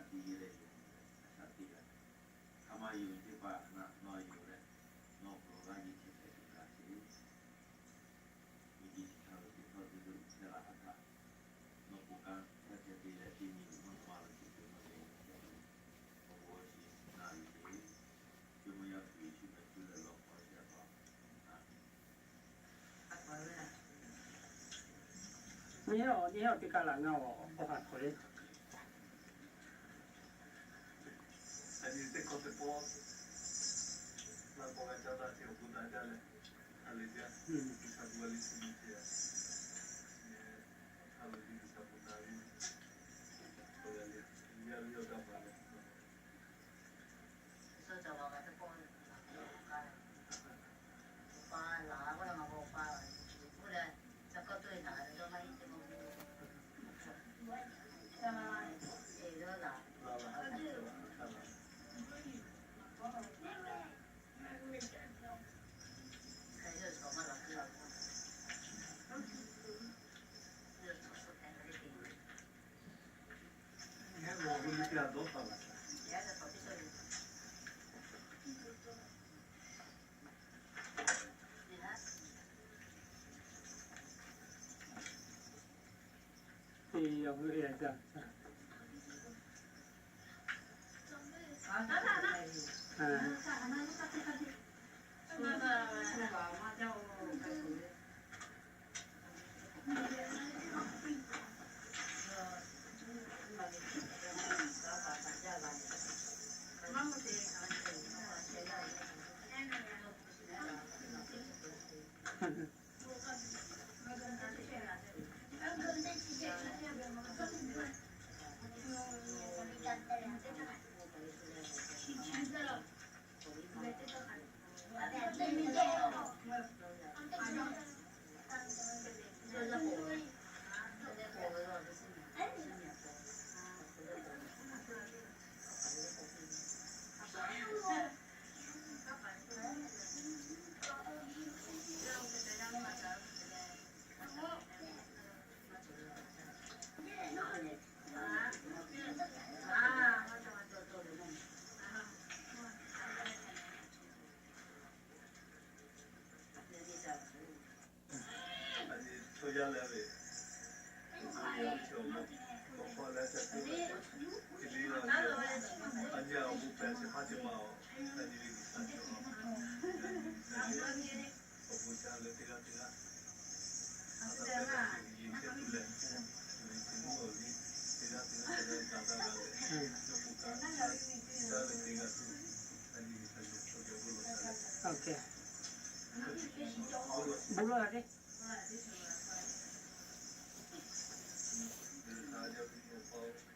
teˇ g'aˇ leh yoˬ, a shaꞈ teˇ g'aˇ, hk'a ma yoˬ teˇ hpaˍ hk'a na nawˬ yoˬ leh, nawˬ hk'aw lo g'a nyi chehˇ hpehꞈ tuˬ g'a sheˍ. Miˬguiˬ chi hk'a lo te htawˇ te lo chehˇ la htaˇ, nawˬ k'oˆ kaꞈ chehˇ chehˇ te leh teˇ nyi uiˍ mvuhˇ naw ma lo chi te maˇ ve, awˬ bon awˬ shiˍ na ve ce. Chi ma yaˇ kuiˬ Yeˍsuˆ meh cuˇ leh lawˬ k'aw chehˇ a pa. Nyi a, nyi a, teˇ kaˆ laꞈ ngaˇ awˬ k'aw ha hk'aw le. A nyi teˇ hkawˇ teˇ pawˆ, la k'awꞈ g'a caˇ taˇ ce awˬ bon daꞈ jaˇ leh, a lehˬ jaˇ, G'uiˬsha gu a liˇ suh nyi ce a. Nyi a, a hk'aˇ lo nyi G'uiˬsha bon daꞈ ve, awˬ g'a le, nyi a ve awˬ daꞈ baˬ leh. A nyi chaw yaˇ leh ve, awˬ bon yaˇ ve chaw, awˬ hk'aw leh chaw teˇ g'aˇ, teˇ g'aˇ, a nyi awˬ bon pehꞈ chi hk'aˇ ceh ma-oˬ, a nyi ve G'uiˬsha cawˬ, a nyi ve G'uiˬsha cawˬ, awˬ bon ca leh teˇ g'aˇ teˇ g'aˇ, a taˇ pehꞈ ve chi nyi chehˇ tuˬ leh, ve chi mvuhˇ awˬ liˇ teˇ g'aˇ teˇ g'aˇ ca leh ga daˇ ga leh, yawˇ k'o kaꞈ ca leh teˇ g'aˇ tuˬ, a nyi G'uiˬsha cawˬ, awˬ bon lawˬ ca leh. Bon lawˬ a teˇ. G'uiˬsha yawˇ ve awˬ pa-oˬ,